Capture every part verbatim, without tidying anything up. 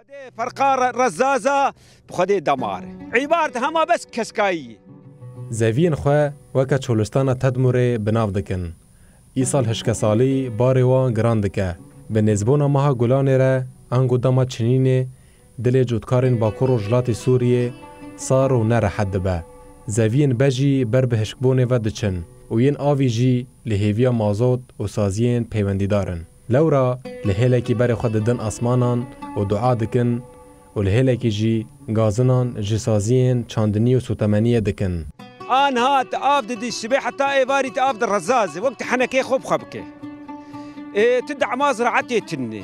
Ferqa re-, rezaza bi Xwedê damar. Îbar di hema bes keskayî. Zeviyên xwe weke çolistana Tedmurê bi nav dikin. Îsal hişkesalî barê wan giran dike. Bi nêzbûna meha Gulanê re ango dema Çinînê dilê cotkarên Bakur Rojhilatê Sûriyê sar û nerehet dibe. Zeviyên bejî ber bi hişkbûnê ve diçin û yên avî jî li hêviya mazot û saziyên peywendîdar in. Lewra li hêlekî berê xwe didin asmanan û dua dikin û li hêlekî jî gazinan ji saziyên çandinî û sotemeniyê dikin. Anha tu av didî, sibê heta êvarî tu av di rezaz e, wek tu henekê xwe bi xwe bike. Ê, tu dema ziraetê tinne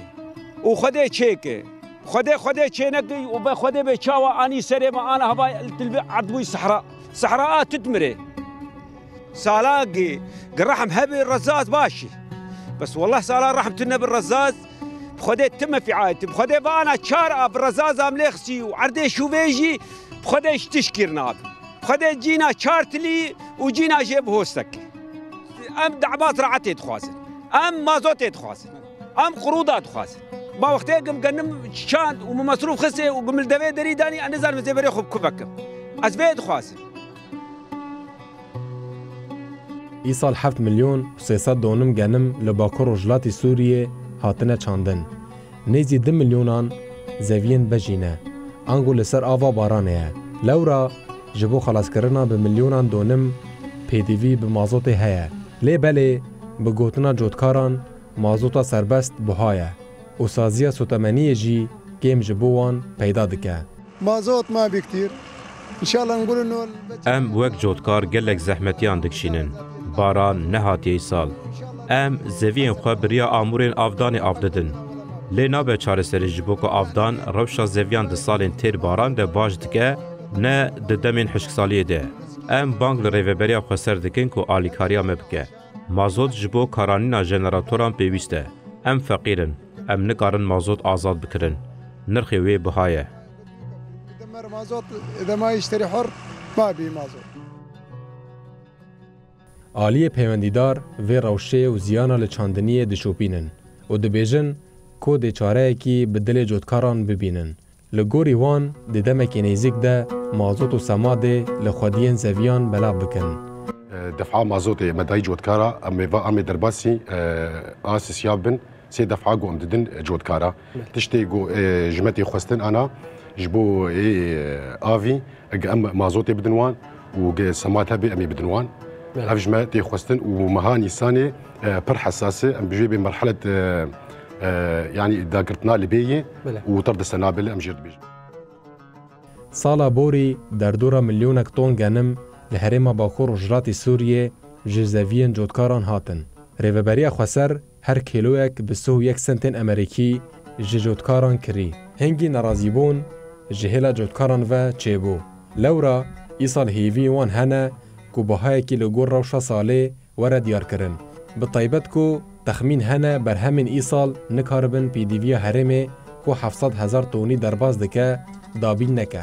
û Xwedê çêke. Xwedê, Xwedê çênekî û be Xwedê bê çawa anî serê me, ana hava tilbi erdbûyî sehra. Sehra a tu dimirê. Sala gi, gi rehm hebê rezaz başî. Bes wallah sala rehm tu nebi rezaz, bi Xwedê tu me fiayet. Bi Xwedê vana çar a bi rezaz am lêxsî û erdê şûvê jî bi Xwedê ji tişkîr nabi. Bi Xwedê cîna çar tilî û cîna jê bi hostek. Em dema ziraetê dixwazin. Em mazotê dixwazin. Em qurûda dixwazin. Ma wextê gim genim çand û min mesrûf xisê û gim li devê derî danî, ez nizanim ez ê berê xwe bi ku vekim. Ez vê dixwazim. Îsal heft milyon û sê sed donim genim li Bakur Rojhilatê Sûriyê hatine çandin. Nêzî du milyonan zeviyên bejî ne. Ango li ser ava baranê ye. Lewra ji bo xelaskirina bi milyonan donim pêdivî bi mazotê heye. Lê belê bi gotina cotkaran mazota serbest buha ye û saziya sotemeniyê jî kêm ji bo wan peyda dike. Mazot ma bî kitîr. Înşallah ngul nol. Em wek cotkar gelek zehmetiyan dikişînin. Baran nehatiye îsal. Em zeviyên xwe bi riya amûrên avdanê av didin. Lê nabe çareserî ji bo ku avdan rewşa zeviyan di salên têr baran de baş dike, ne di demên hişksaliyê de. Em bang li Rêveberiya Xweser dikin ku alîkariya me bike. Mazot ji bo karanîna jeneratoran pêwîst e. Em feqîr in. Em nikarin mazot azad bikirin. Nirxê wê biha ye. Demer mazot, dema îşterî hor, ma bî mazot. Aliyê peywendîdar vê rewşê û ziyana li çandiniyê dişopînin û dibêjin ku dê çareyekî bi dilê cotkaran bibînin. Li gorî wan, di demekî nêzîk de mazot û semadê li xwediyên zeviyan belav bikin. Defa mazotê me dayî cotkara, em ê va em ê derbasî, e, a sisiya bin, sê defa ku em didin cotkara. Belê. Tiştê ku, e, ji me tê xwestin ana, ji bo ê, e, avî, eg em mazotê bidin wan û ge semat hebe em ê bidin wan. Belê. Ev ji me tê xwestin û meha Nîsanê, e, pir hesas e. Em bi vê bê merhelet, e, e, yanî dagirtina li bê yê Belê. Û tir dise nabê li em jê dibêjin. Sala borî derdora milyonek ton genim li herêma Bakur Rojhilatê Sûriyê ji zeviyên cotkaran hatin. Rêveberiya Xweser her kîloyek bi sih û yek sentên Amerîkî ji cotkaran kirî. Hingî nerazîbûn ji hêla cotkaran ve çêbû. Lewra îsal hêviyên wan hene ku bihayekî li gor rewşa salê were diyarkirin. Bi taybet ku texmîn hene berhemên îsal nikaribin pêdiviya herêmê ku heft sed hezar tonî derbas dike, dabîn neke.